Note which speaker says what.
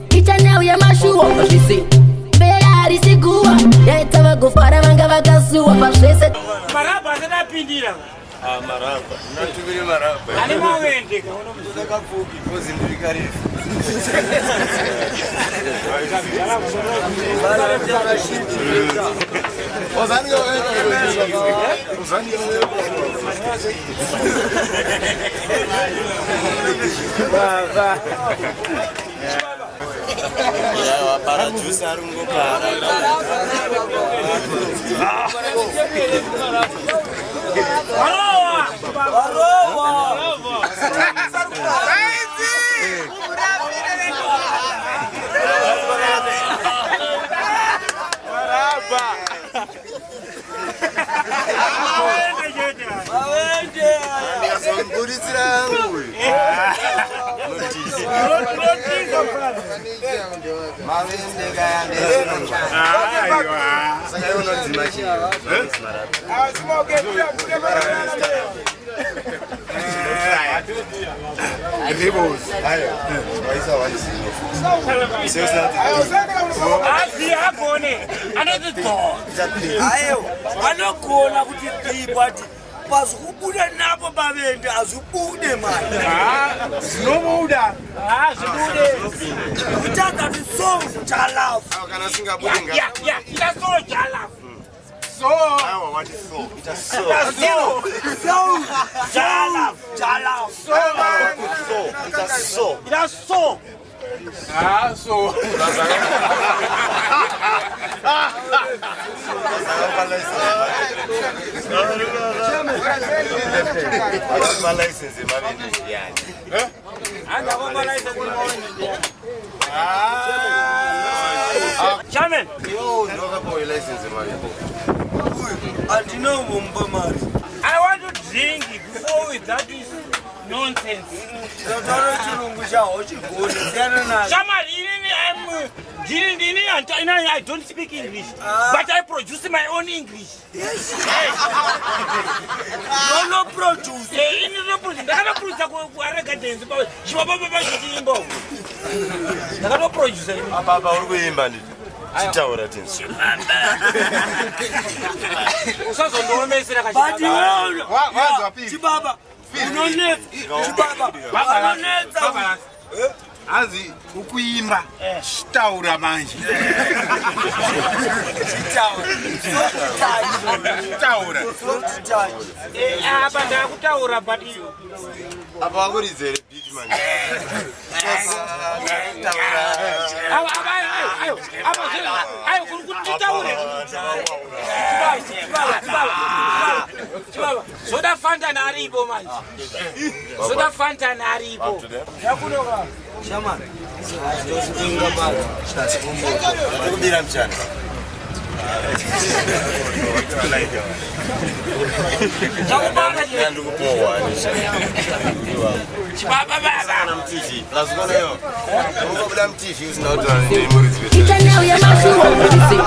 Speaker 1: Ichanel yemashuwa pazvese. Mbera harisi guwa yaita vagofara vanga vakasuwa pazvese.
Speaker 2: Marabha asati apindira.
Speaker 3: Ah, marabha. Unotumire marabha.
Speaker 2: Ane mawende.
Speaker 3: Ndakapfupi, kozi ndiri karefu.
Speaker 2: Baba.
Speaker 3: Parajusa ari kungopara. Ndikazomuburitsira yangu uyu. Saka iwe unodzima chii? Waisa 1-0.
Speaker 2: Asi agone. Anoti dho.
Speaker 4: Aiwa, anogona kuti dhii but pazvikubuda napo pavende hazvibude mani.
Speaker 5: Zvinobuda.
Speaker 2: Hazvibude.
Speaker 4: Kutadza kuti song jalafu.
Speaker 3: Kana singabude nga.
Speaker 2: Ya, ya, ita so jalafu.
Speaker 5: So.
Speaker 3: Aiwa wati so. Ita so.
Speaker 2: So.
Speaker 4: Song
Speaker 2: Jalafu.
Speaker 4: jalafu.
Speaker 5: So man.
Speaker 3: So. Ita so.
Speaker 2: Ita so.
Speaker 5: Ah, so.
Speaker 3: Akapa license yemavende ndiyani?
Speaker 2: Andakoma license yemavende ndiyani? Chairman.
Speaker 3: Iwe ndowakapawo license yemavende.
Speaker 4: Handina kumbomupa mari.
Speaker 2: I want to drink before with that is nonsense.
Speaker 4: Taura chirungu chaho chigone siyana nazvo.
Speaker 2: Shamari, inini I'm ndini ndini and I don't speak English, but I produce my own English.
Speaker 4: Unoproduce.
Speaker 2: Eh, ini ndinoproduce ndakatoproduce kuHarare Gardens pa chibaba baba chichiimba uko. Ndakatoproduce.
Speaker 3: Apa apa uri kuimba nditi. Chitaura tinzi.
Speaker 2: Usazondiomesera
Speaker 4: But
Speaker 2: kachibaba.
Speaker 4: iwewe
Speaker 5: Wanzwa pili.
Speaker 4: chibaba unonetsa chibaba unonetsa.
Speaker 5: Baba. Hanzi ukuimba. Chitaura manje. Chitaura.
Speaker 2: Eh, apa ndakutaura but
Speaker 3: Apa wakuridza here beat manje.
Speaker 2: Ava ava ayo ayo apa ayo kuri kuti titaure. Chibaba chibaba chibaba. Zvoda Fantan aripo manje. Zvoda Fantan aripo. Yakunoka.
Speaker 4: Shamari. Ndozvitenga baba.
Speaker 3: Ndikubira muchana.
Speaker 2: Chakupanga chete.
Speaker 3: Ndikupohwa.
Speaker 2: Chibaba baba.
Speaker 3: MTV. Plus ukonayo. Ungobuda MTV usina kuti ndiri muridzi wetu.
Speaker 1: Ichanel yemashuwa pazvese.